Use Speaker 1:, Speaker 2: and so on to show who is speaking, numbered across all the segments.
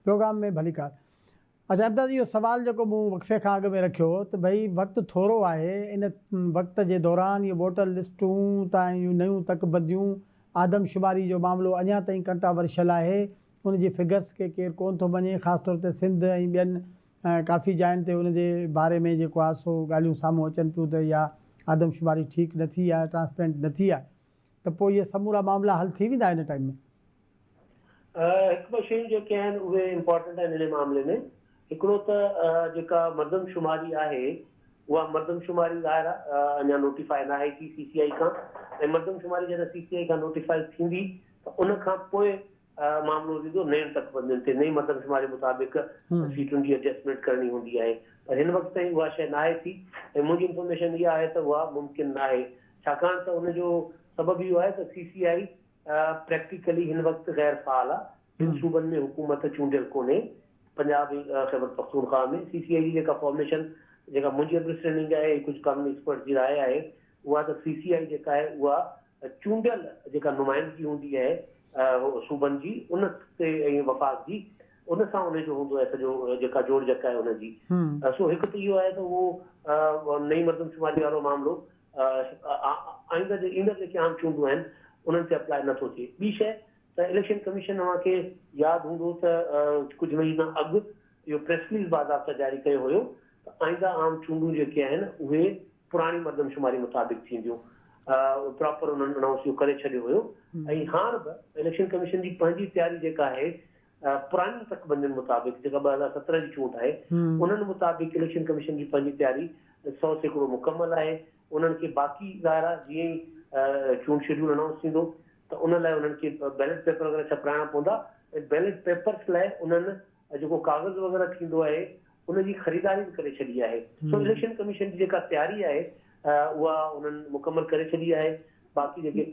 Speaker 1: Programme ۾ ڀليڪار. اچا امداد اهو سوال جيڪو مون وقفي کان اڳ ۾ رکيو هو ته ڀئي وقت ٿورو آهي ان وقت جي دوران اهي ووٽر لسٽون تان اهي نيون تڪ بنديون آدم شماري جو معاملو اڃا تائين ڪنٽراورشل آهي ان جي فگرس کي ڪير ڪون ٿو مڃي خاص طور تي سنڌ ۽ ٻين ڪافي جاين تي ان جي باري ۾ جيڪو آهي سو ڳالهيون سامهون اچن پيون ته اها آدم شماري ٺيڪ نه ٿي آهي ٽرانسپرنٽ نه ٿي آهي ته پوء اهي سمورا معاملا حل ٿي ويندا ان ٽائيم ۾؟
Speaker 2: هڪ ٻه شيون جيڪي آهن اهي امپارٽنٽ آهن انهي معاملي ۾ هڪڙو ته جيڪا مردم شماري آهي اها مردم شماري ظاهر آهي اڃا نوٽيفائي ناهي ٿي سي سي آئي کان ۽ مردم شماري جڏهن سي سي آئي کان نوٽيفائي ٿيندي ته ان کان پوء معاملو ٿيندو نين تڪ بندين تي نئين مردم شماري مطابق سيٽن جي ايڊجسٽمينٽ ڪرڻي هوندي آهي پر هن وقت تائين اها شيء ناهي ٿي ۽ منهنجي انفارميشن اها آهي ته اها ممڪن ناهي ڇاڪاڻ ته ان جو سبب اهو آهي ته سي سي آئي پريڪٽيڪلي هن وقت غير فعال آ، ٻن صوبن ۾ حڪومت چونڊيل ڪونهي، پنجاب ۽ خيبر پختونخواهه ۾ سي سي آئي جي جيڪا فارميشن جيڪا منهنجي انڊرسٽينڊنگ آهي ۽ ڪجهه قانوني ايڪسپرٽس جي راء آهي اها ته سي سي آئي جيڪا آهي اها چونڊيل جيڪا نمائندگي هوندي آهي صوبن جي ان تي ۽ وفاق جي ان سان ان جو هوندو آهي سڄو جيڪا جوڙجڪ آهي ان جي سو هڪ ته اهو آهي ته اهو نئين مردمشماري وارو معاملو آئنده جي ايندڙ جيڪي عام چونڊون آهن انهن تي اپلاء نه ٿو ٿئي. ٻي شيء ته اليڪشن ڪميشن اوهان کي ياد هوندو ته ڪجهه مهينا اڳ اهو پريس رليز باضابطه جاري ڪيو هيو ته آئنده عام چونڊون جيڪي آهن اهي پراڻي مردمشماري مطابق ٿينديون پراپر انهن انائونس اهو ڪري ڇڏيو هيو ۽ هاڻ به اليڪشن ڪميشن جي پنهنجي تياري جيڪا آهي پراڻين تڪبندين مطابق جيڪا 2017 جي چونڊ آهي انهن مطابق اليڪشن ڪميشن جي پنهنجي تياري 100% مڪمل آهي انهن کي باقي ظاهر آهي جيئن ئي چونڊ شيڊيول انائونس ٿيندو ته ان لاء انهن کي بيلٽ پيپر وغيره ڇپرائڻا پوندا ۽ بيلٽ پيپرس لاء انهن جيڪو ڪاغذ وغيره ٿيندو آهي ان جي خريداري به ڪري ڇڏي آهي سو اليڪشن ڪميشن جي جيڪا تياري آهي اها انهن مڪمل ڪري ڇڏي آهي باقي جيڪي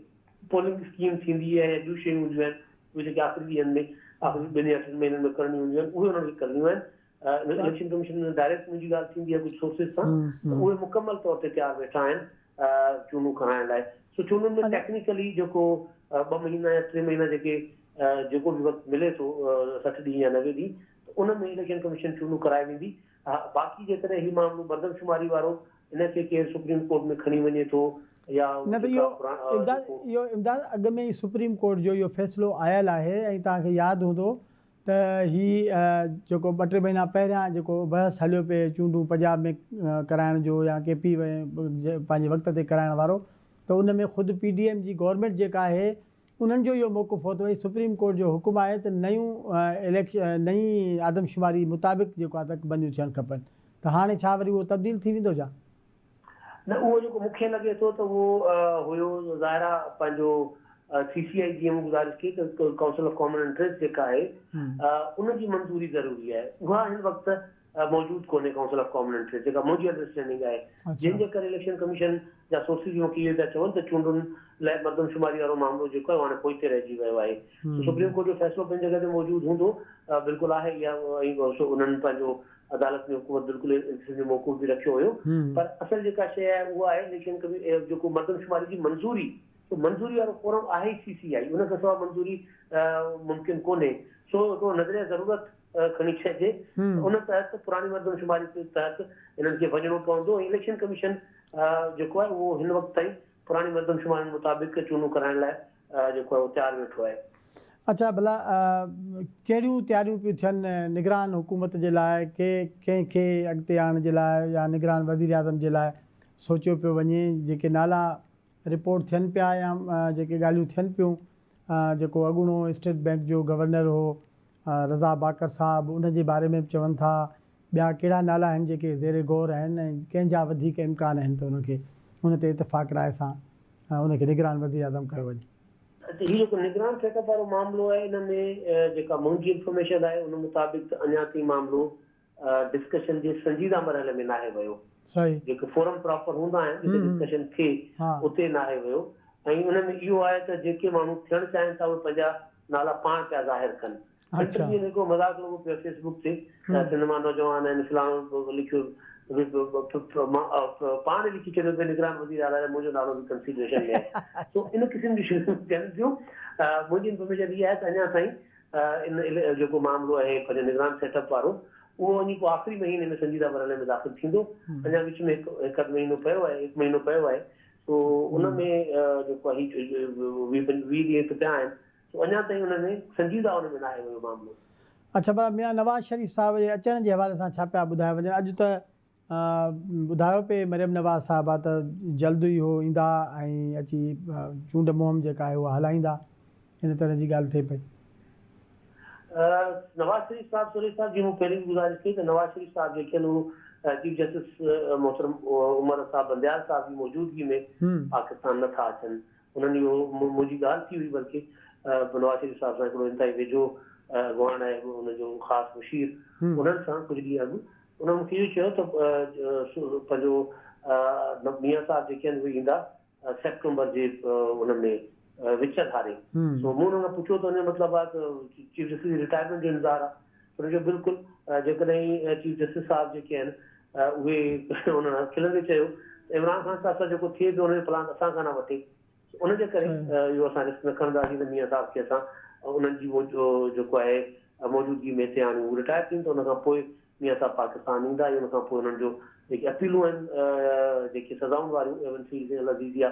Speaker 2: پولنگ اسڪيم ٿيندي آهي يا ٻيون شيون هونديون آهن اهي جيڪي آخري ڏينهن ۾ آخري ٻن يا ٽن مهينن ۾ ڪرڻيون هونديون آهن اهي انهن کي ڪرڻيون آهن. اليڪشن ڪميشن ۾ ڊائريڪٽ منهنجي ڳالهه ٿيندي آهي ڪجهه سورسز سان ته اهي مڪمل طور تي تيار ويٺا آهن چونڊون ڪرائڻ لاء. سو چونڊن ۾ ٽيڪنيڪلي جيڪو ٻه مهينا يا ٽي مهينا جيڪي جيڪو به وقت ملي ٿو 60 ڏينهن يا 90 ڏينهن ته ان ۾ اليڪشن ڪميشن چونڊون ڪرائي ويندي. ها باقي جيڪڏهن هي معاملو مردم شماري وارو ان کي ڪير سپريم ڪورٽ ۾ کڻي وڃي ٿو يا
Speaker 1: نه ته
Speaker 2: جيڪا
Speaker 1: اهو
Speaker 2: پراڻا
Speaker 1: امداد
Speaker 2: جيڪو.
Speaker 1: اهو امداد اڳ ۾ ئي سپريم ڪورٽ جو اهو فيصلو آيل آهي ۽ توهان کي ياد هوندو ته هي جيڪو ٻه ٽي مهينا پهريان جيڪو بحث هليو پئي چونڊون پنجاب ۾ ڪرائڻ جو يا ڪي پي پنهنجي وقت تي ڪرائڻ وارو ته ان ۾ خود پي ڊي ايم جي گورنمينٽ جيڪا آهي انهن جو اهو موقف هو ته ڀئي سپريم ڪورٽ جو حڪم آهي ته نيون اليڪشن نئين آدمشماري مطابق جيڪو آهي تڪ بنديون ٿيڻ کپن ته هاڻي ڇا وري اهو تبديل ٿي ويندو ڇا؟
Speaker 2: نه اهو جيڪو مون کي لڳي ٿو ته اهو هيو ظاهر آهي پنهنجو سي سي آئي جيئن مون گذارش ڪئي ته ڪائونسل آف ڪامن انٽريسٽ جيڪا آهي ان جي منظوري ضروري آهي اها هن وقت موجود ڪونهي ڪائونسل آف ڪامن انٽريسٽ جيڪا منهنجي انڊرسٽينڊنگ آهي جنهن جي ڪري اليڪشن ڪميشن جا سورسز مون کي اهو پيا چون ته چونڊن لاء مردم شماري وارو معاملو جيڪو آهي اهو هاڻي پوئتي رهجي ويو آهي سو سپريم ڪورٽ جو فيصلو پنهنجي جڳهه تي موجود هوندو بلڪل آهي اها ۽ سو انهن پنهنجو عدالت ۾ حڪومت بلڪل ان قسم جو موقف به رکيو هيو پر اصل جيڪا شيء آهي اها آهي اليڪشن ڪميشن جيڪو مردم شماري جي منظوري سو منظوري وارو فورم آهي ئي سي سي آئي ان کان سواء منظوري ممڪن ڪونهي سو هڪڙو نظريه ضرورت کڻي چئجي ته ان تحت پراڻي مردم شماري تحت انهن کي وڃڻو پوندو ۽ اليڪشن ڪميشن جيڪو آهي اهو هن وقت تائين پراڻي مردم شمارين مطابق چونڊون ڪرائڻ لاء جيڪو آهي اهو تيار ويٺو آهي.
Speaker 1: اڇا ڀلا ڪهڙيون تياريون پيون ٿين نگران حڪومت جي لاء ڪي ڪنهن کي اڳتي آڻڻ جي لاء يا نگران وزيراعظم جي لاء سوچيو پيو وڃي جيڪي نالا رپورٽ ٿين پيا يا جيڪي ڳالهيون ٿين پيون جيڪو اڳوڻو اسٽيٽ بئنڪ جو گورنر هو رضا باقر صاحب ان جي باري ۾ به چون ٿا ٻيا ڪهڙا نالا آهن جيڪي زير غور آهن ۽ ڪنهن جا وڌيڪ امڪان آهن ته انهن کي ان تي اتفاق راء سان ان کي نگران وزيراعظم ڪيو وڃي.
Speaker 2: ته هي جيڪو نگران سيٽ اپ وارو معاملو آهي ان ۾ جيڪا منهنجي انفارميشن آهي ان مطابق ته اڃا تائين معاملو ڊسڪشن جي سنجيده مرحلي ۾ ناهي ويو.
Speaker 1: صحيح.
Speaker 2: جيڪي فورم پراپر هوندا آهن جتي ڊسڪشن ٿئي اتي ناهي ويو ۽ ان ۾ اهو آهي ته جيڪي ماڻهو ٿيڻ چاهين ٿا اهي پنهنجا نالا پاڻ پيا ظاهر ڪن. ٻن ٽن ڏينهن ۾ هڪڙو مذاق لڳو پيو فيس بڪ تي ته سنڌ مان نوجوان آهن فلاڻو لکيو پاڻ لکي ڇڏيو ته نگران وزير اعليٰ لاء منهنجو نالو به ڪنسيڊريشن ۾ آهي. سو ان قسم جون شيون ٿين ٿيون. منهنجي انفارميشن اها آهي ته اڃا تائين ان جيڪو معاملو آهي پنهنجو نگران سيٽ اپ وارو اهو وڃي پوء آخري مهيني ۾ سنجيده مرحلي ۾ داخل ٿيندو. اڃا وچ ۾ هڪ هڪ اڌ مهينو پيو آهي هڪ مهينو پيو آهي سو ان ۾ جيڪو آهي 20 25 ڏينهن ته پيا آهن سو اڃا تائين ان ۾ سنجيده ان ۾ ناهي ويو معاملو.
Speaker 1: اڇا ڀلا ميان نواز شريف صاحب جي اچڻ جي حوالي سان ڇا پيا ٻڌايا وڃن اڄ ته ٻڌايو پئي مريم نواز صاحبه ته جلد ئي هو ايندا ۽ اچي چونڊ مهم جيڪا آهي اها هلائيندا ان طرح جي ڳالهه ٿئي پئي.
Speaker 2: نواز شريف صاحب سوري صاحب جي مون پهرين به گذارش ڪئي ته نواز شريف صاحب جيڪي آهن اهو چيف جسٽس محترم عمر صاحب بنديال صاحب جي موجودگي ۾ پاڪستان نه ٿا اچن انهن اهو منهنجي ڳالهه ٿي هئي بلڪه نواز شريف صاحب سان هڪڙو انتهائي ويجهو اڳواڻ آهي ان جو خاص مشير انهن سان ڪجهه ڏينهن اڳ انهن مون کي اهو چيو ته پنهنجو ميان صاحب جيڪي آهن اهي ايندا سيپٽمبر جي ان ۾ وچ ڌاري سو مون انهن کان پڇيو ته ان جو مطلب آهي ته چيف جسٽس جي رٽائرمينٽ جو انتظار آهي انهن چيو بلڪل جيڪڏهن چيف جسٽس صاحب جيڪي آهن اهي انهن کلندي چيو ته عمران خان صاحب سان جيڪو ٿئي پيو ان جو پلان اسان کان نه وٺي ان جي ڪري اهو اسان رسڪ نه کڻنداسين ته ميان صاحب کي اسان انهن جي جيڪو آهي موجودگي ۾ هتي آڻيون هو رٽائر ٿين ته ان کان پوء ميان صاحب پاڪستان ايندا ۽ ان کان پوء انهن جو جيڪي اپيلون آهن جيڪي سزائن واريون ايون سيلز ۽ العزيزيه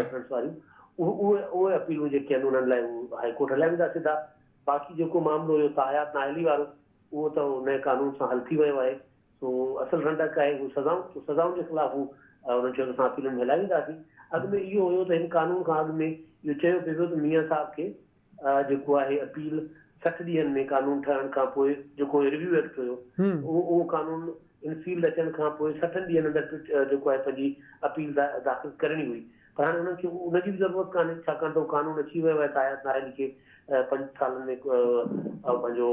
Speaker 2: ريفرنس واريون اهي اهي اپيلون جيڪي آهن انهن لاء هو هائي ڪورٽ هليا ويندا سڌا باقي جيڪو معاملو هيو تاحيات نااهلي وارو اهو ته نئين قانون سان حل ٿي ويو آهي سو اصل رنڊڪ آهي هو سزائون، سو سزائن جي خلاف هو انهن چيو ته اسان اپيلن ۾ هلائي وينداسين. اڳ ۾ اهو هيو ته هن قانون کان اڳ ۾ اهو چيو پئي ويو ته ميان صاحب کي جيڪو آهي اپيل 60 ڏينهن ۾ قانون ٺهڻ کان پوء جيڪو ريويو ايڪٽ هيو اهو اهو قانون ان فيلڊ اچڻ کان پوء سٺن ڏينهن اندر جيڪو آهي پنهنجي اپيل داخل ڪرڻي هئي پر هاڻي انهن کي ان جي به ضرورت ڪانهي ڇاڪاڻ ته اهو قانون اچي ويو آهي تاحيات نااهلي کي پنج سالن ۾ پنهنجو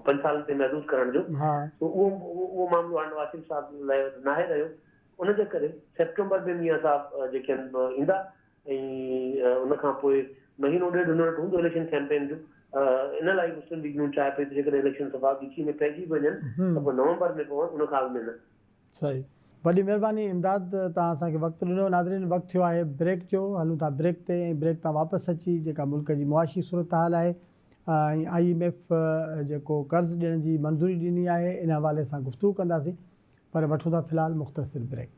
Speaker 2: پنج سالن تائين محدود ڪرڻ جو سو اهو اهو معاملو هاڻي نواز شريف صاحب لاء ناهي رهيو ان جي ڪري سيپٽمبر ۾ ميان صاحب جيڪي آهن ايندا ۽ ان کان پوء مهينو ڏيڍ هن وٽ هوندو اليڪشن ڪيمپين جو ان لاء مسلم ليگ نون چاهي پئي ته جيڪڏهن اليڪشن صفا ڳچي ۾ پئجي به وڃن ته پوء نومبر ۾ پون ان کان اڳ ۾ نه.
Speaker 1: صحيح وڏي مهرباني امداد توهان اسان کي وقت ڏنو ناظرين وقت ٿيو آهي بريڪ جو هلون ٿا بريڪ تي ۽ بريڪ تان واپس اچي جيڪا ملڪ جي معاشي صورتحال آهي ۽ I M F جيڪو قرض ڏيڻ جي منظوري ڏني آهي ان حوالي سان گفتگو ڪنداسين پر وٺون ٿا في الحال مختصر بريڪ.